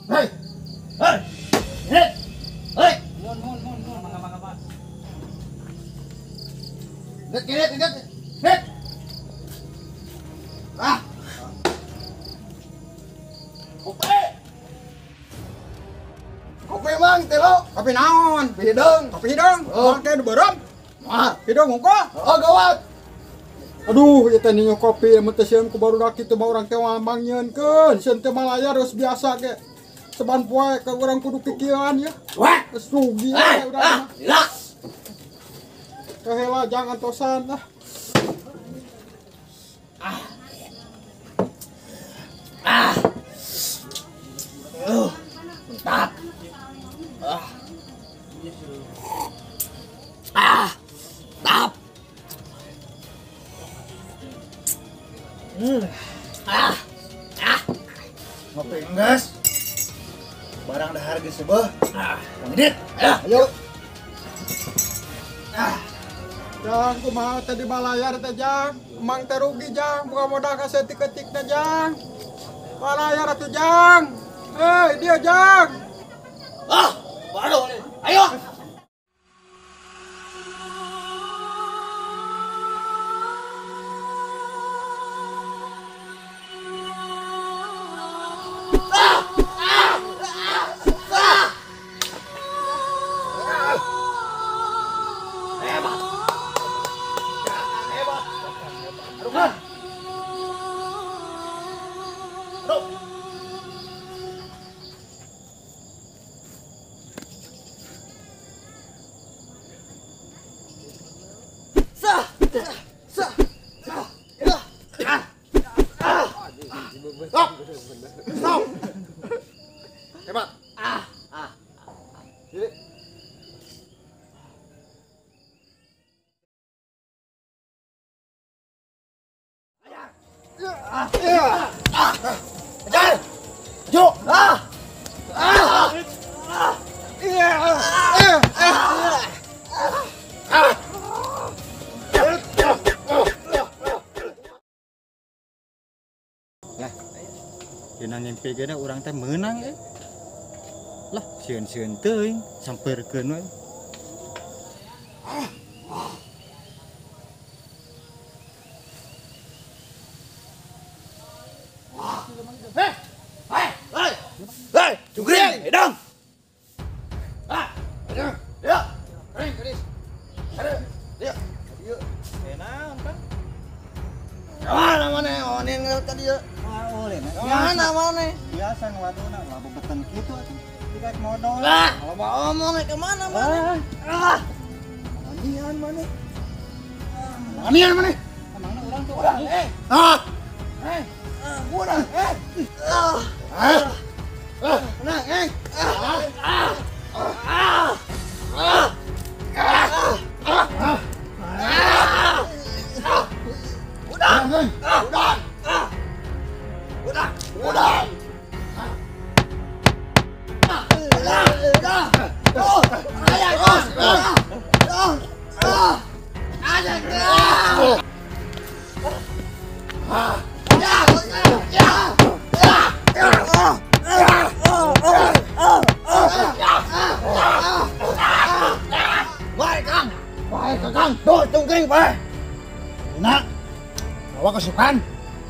Hei. Hei. Hei. Hei. Mun mun mun mun mangga mangga. Net net net. Net. Ah. Kopi. Kopi mang telo. Kopi naon? Kopi hideung. Kopi hideung. Oh, teh beureum. Wah, hideung hungkul. Oh, gawat. Aduh, ieu teh ninyo kopi mun teh sieun ku barudak kitu mah urang teh mangnyieunkeun. Sieun teh malayar geus biasa ge. Saban poe ka urang kudu kikieuan ya. Wah, geus rugi we urang mah. Lila. Heula jangan tosan lah. Ah. Ah. Mantap. Ah. Ah. Tap. Ah. Ah. Ngopi enggeus. Barang dahar geus seubeuh. Ah. Ngedit. Ayo. Ah. Jang, kumaha teh di balayar teh jang. Emang teh rugi jang, buka modal ka saeutik-eutik teh jang. Balayar atuh jang. Hei, dia jang. Ah, baru nih. Ayo. Stop. Stop. Hebat. Ah, ah. Jadi Ajar. Maju. Ah. Ah. Iya. Ah. Ah. Lah, dina ngimpi ge urang teh meunang euy. Lah, sieun-sieun teuing sampeurkeun we. Hei! Hei! Hei! Hei, cungkring, hidung. Ah, ya. Ya. Kering, keris. Ada. Ya. Ieu. Naon, Kang? Mana mana onin ka dieu? Mana mana? Biasa ngewaduna lah bebeten kitu atuh. Dikaek modal. Lah, loba omong ke mana mana? Ah. Anian mana? Anian mana? Emangna urang tuh urang. Eh. Ah. Eh. Urang, eh. Ah. Ah. Nah, eh. Ah. Ah. Ah. Ah. Ah. Ah. Ah. Udah. Udah. Udah. Udah. Udah. Udah. Baik, Kang. Baik, Kang. Tuh, cungkring, Pak. Nak. Bawa kesukaan.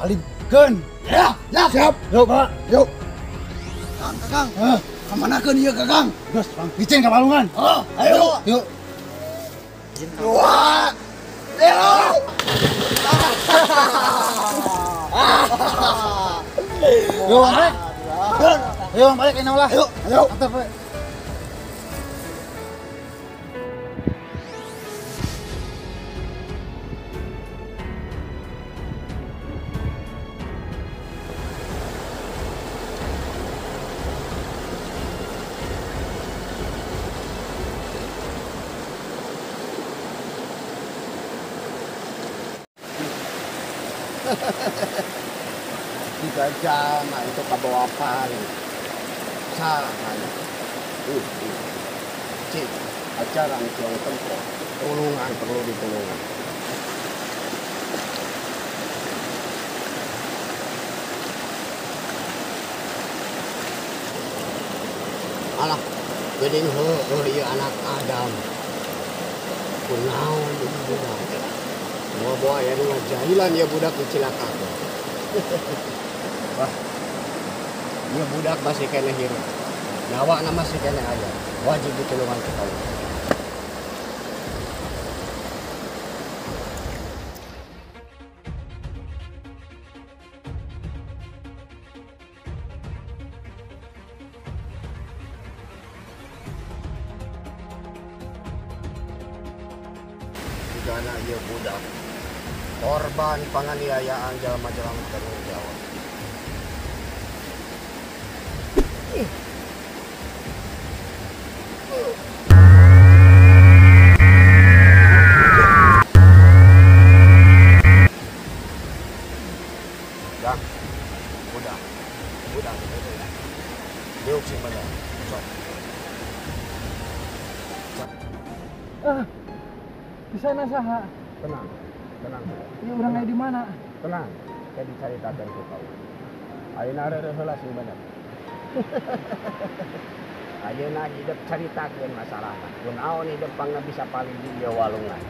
Alikeun. Ya, ya, siap. Yuk, Pak. Yuk. Kang, Kang. Heh, kamanakeun ieu, Kang? Geus, Bang. Licin ka palungan. Oh, ayo. Yuk. Dua. Tilu. Yuk, balik. Yuk, balik ini lah. Yuk, ayo. Mantap, Pak. Tiga jam itu kabawa paling sahan cik ajaran tiang tempo tulungan perlu ditulungan. Alah, geuning heueuh ieu anak Adam. Kunaon ieu budak. Bawa-bawa aya nu ngajahilan ieu budak dicilakakeun. Wah. Ieu budak masih keneh hirup. Nyawana masih keneh aya. Wajib ditulungan ku kaula. Jigana ieu budak korban penganiayaan jalma-jalma tanggung jawab. Jang, budak, budak itu ya. Diuk sing bener. Sok. Ah. Di sana saha? Tenang, tenang. Ieu urang aya di mana? Tenang, kayak dicaritakeun ku kaula. Ayeuna reureuh heula sing bener. Ayeuna hidep caritakeun masalahna. Kunaon hidep pangna bisa paling di ieu walungan.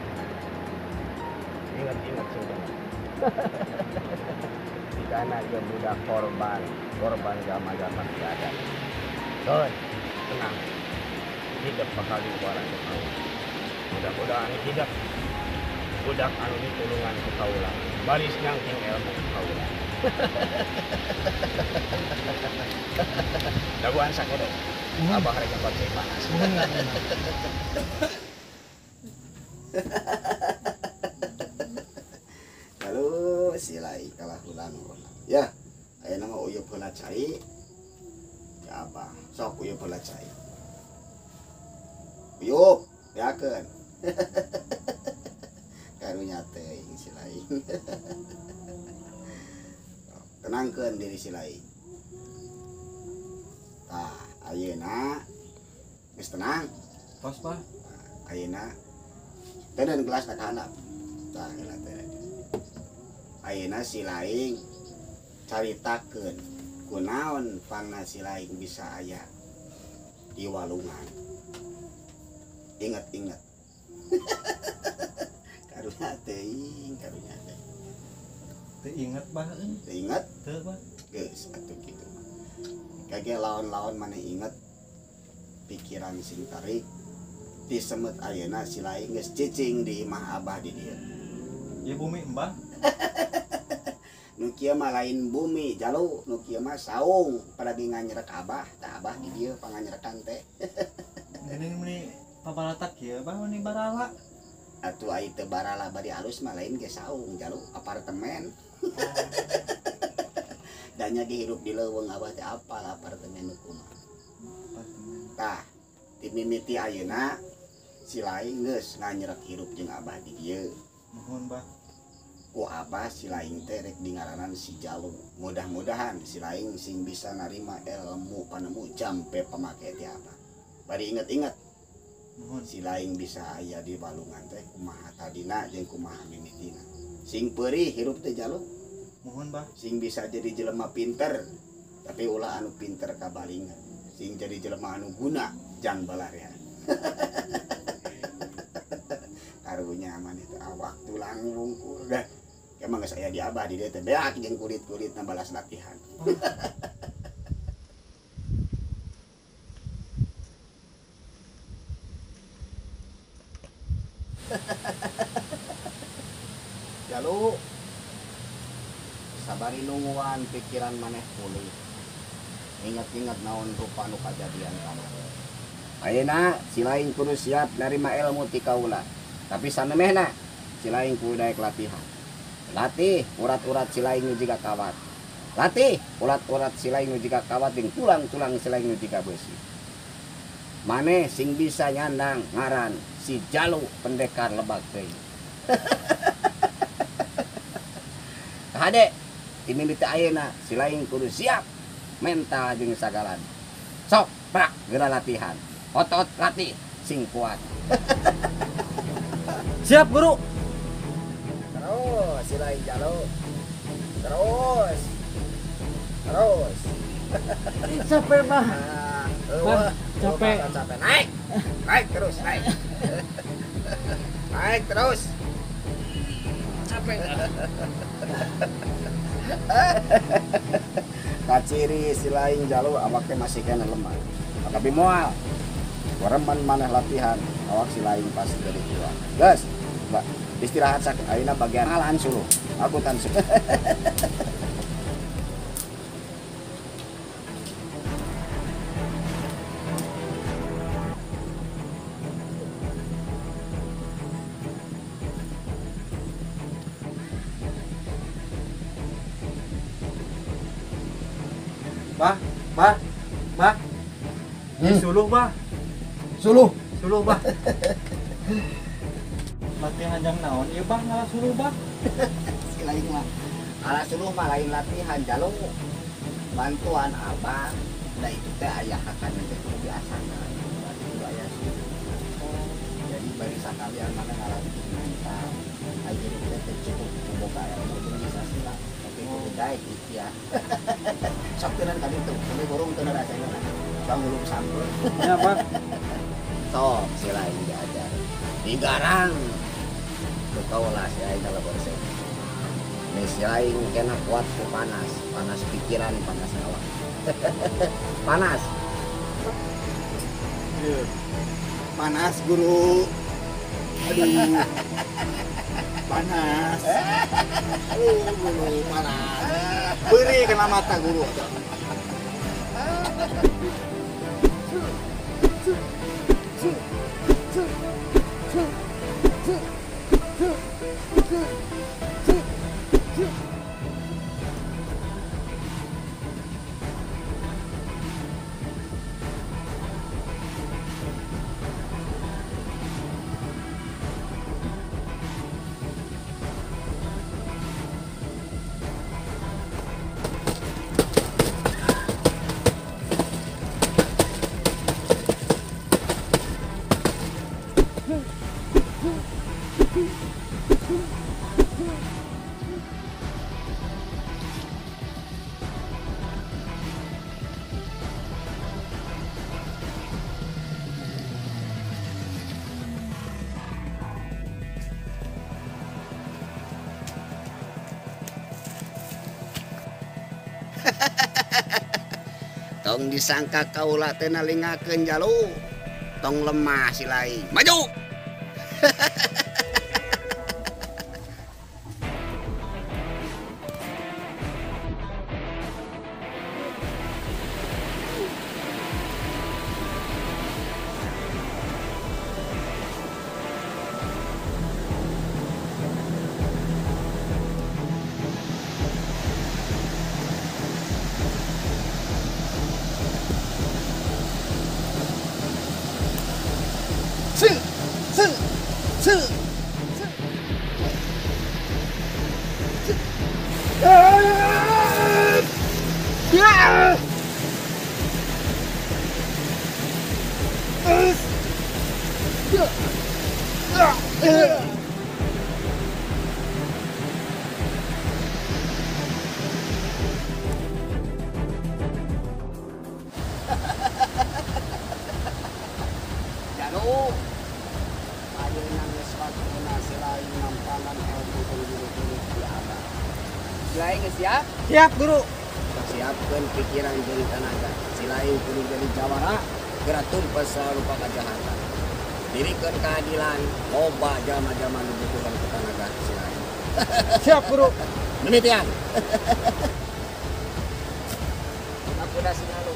Ingat-ingat sing bener. Jigana ieu budak korban, korban jalma-jalma biadab. Keun, tenang. Hidep bakal diubaran ku kaula. Mudah-mudahan hidup budak anu ditulungan ku kaula, baris nyangking ilmu ku kaula. Daguan sakedeung. Abah rek nyokot cai panas. Lalu silai kalah ulang. Ya, ayeuna mah uyup heula cai. Ya abah, sok uyup heula cai. Uyup, beakeun. Karunya teuing si lain. Tenangkeun diri si lain. Tah, ayeuna geus tenang. Tos, Pak. Ayeuna teuneun gelas ka handap. Tah, heula teuneun. Ayeuna si lain caritakeun kunaon pangna si lain bisa aya di walungan. Ingat-ingat. Karunya teuing, karunya teh. Teu inget bah euy. Teu inget? Teu, Bah. Geus atuh kitu. Kage laon-laon maneh inget pikiran sing tarik ti semet ayeuna si lain geus cicing di imah abah di dieu. Ieu bumi embah. Nu kieu mah lain bumi jalu, nu kieu mah saung pada nganyerek abah, tah abah di dieu panganyerekan teh. Geuning meuni pabalatak kieu bah meuni barala. Atuh ai teu barala bari alus mah lain ge saung jalu apartemen. Da nya ge hirup di leuweung abah teh apal apartemen nu kumaha. Tah, ti mimiti ayeuna si lain geus nganyerek hirup jeung abah di dieu. Nuhun, Bah. Ku abah si lain teh rek dingaranan si Jalu. Mudah-mudahan si lain sing bisa narima ilmu panemu jampe pamake ti abah. Bari inget-inget. Nuhun. Si lain bisa aya di walungan teh kumaha tadina jeung kumaha mimitina. Sing peurih hirup teh Jalu. Nuhun, Bah. Sing bisa jadi jelema pinter, tapi ulah anu pinter kabalingan. Sing jadi jelema anu guna jang balarea. Karunya maneh teh awak tulang wungkul. Dah. Emang geus aya di abah di dieu teh beak jeung kulit-kulitna balas latihan. Jalu, sabari nungguan pikiran maneh pulih. Ingat-ingat naon rupa nu kajadian kamari. Ayeuna si lain kudu siap narima ilmu ti kaula. Tapi samemehna si lain kudu daek latihan. Latih urat-urat si lain nu jiga kawat. Latih urat-urat si lain nu jiga kawat jeung tulang-tulang si lain nu jiga beusi. Maneh sing bisa nyandang ngaran si Jalu pendekar lebak teuing. Hade, ini teh ayeuna si lain kudu siap mental jeung sagalan. Sok prak geura latihan. Otot latih sing kuat. Siap, Guru. Terus si lain Jalu. Terus. Terus. Capek, Bah. Bah, capek. Capek. Naik. Naik terus, naik. Naik terus. Capek. Kaciri si lain jalu awaknya masih kena lemah. Tapi moal. Wareman maneh latihan, awak si lain pasti jadi kuat. Guys, Mbak, istirahat sakit. Ayeuna bagian alan suluh. Aku tan suluh. Bah, bah, bah. Suluh, bah. Suluh, suluh, bah. Latihan jang naon ieu bah ngalah suluh, bah. Si lain mah. Ngalah suluh mah lain latihan jalu. Bantuan abah. Da itu teh aya hakan teh kudu biasa. Berarti kudu aya suluh. Jadi bari sakalian mana ngalatih mental. Aya jadi teh cukup boga ilmu jeung bisa sila. Tapi kudu daek ikhtiar. Sok teunan ka ditu, sampai borong teu rasana. Bang ulum sampeu. Ya, Pak. Sok si lain diajar. Digarang. Tuh kaulah si lain kalau bersih. Nih si lain kena kuat ku panas, panas pikiran, panas awak. Panas. Panas guru. Aduh. Panas. Aduh, guru panas. Beri kena mata guru. Tong disangka kaula teh nalingakeun jalu. Tong lemah si lain. Maju. Siap? Siap, guru. Siapkan pikiran jeung tenaga. Si lain kudu jadi jawara, geura tumpes rupa kejahatan. Dirikeun keadilan, loba jalma-jalma nu butuhan ku tenaga si lain. Siap, guru. Demikian. Aku dah sinalu.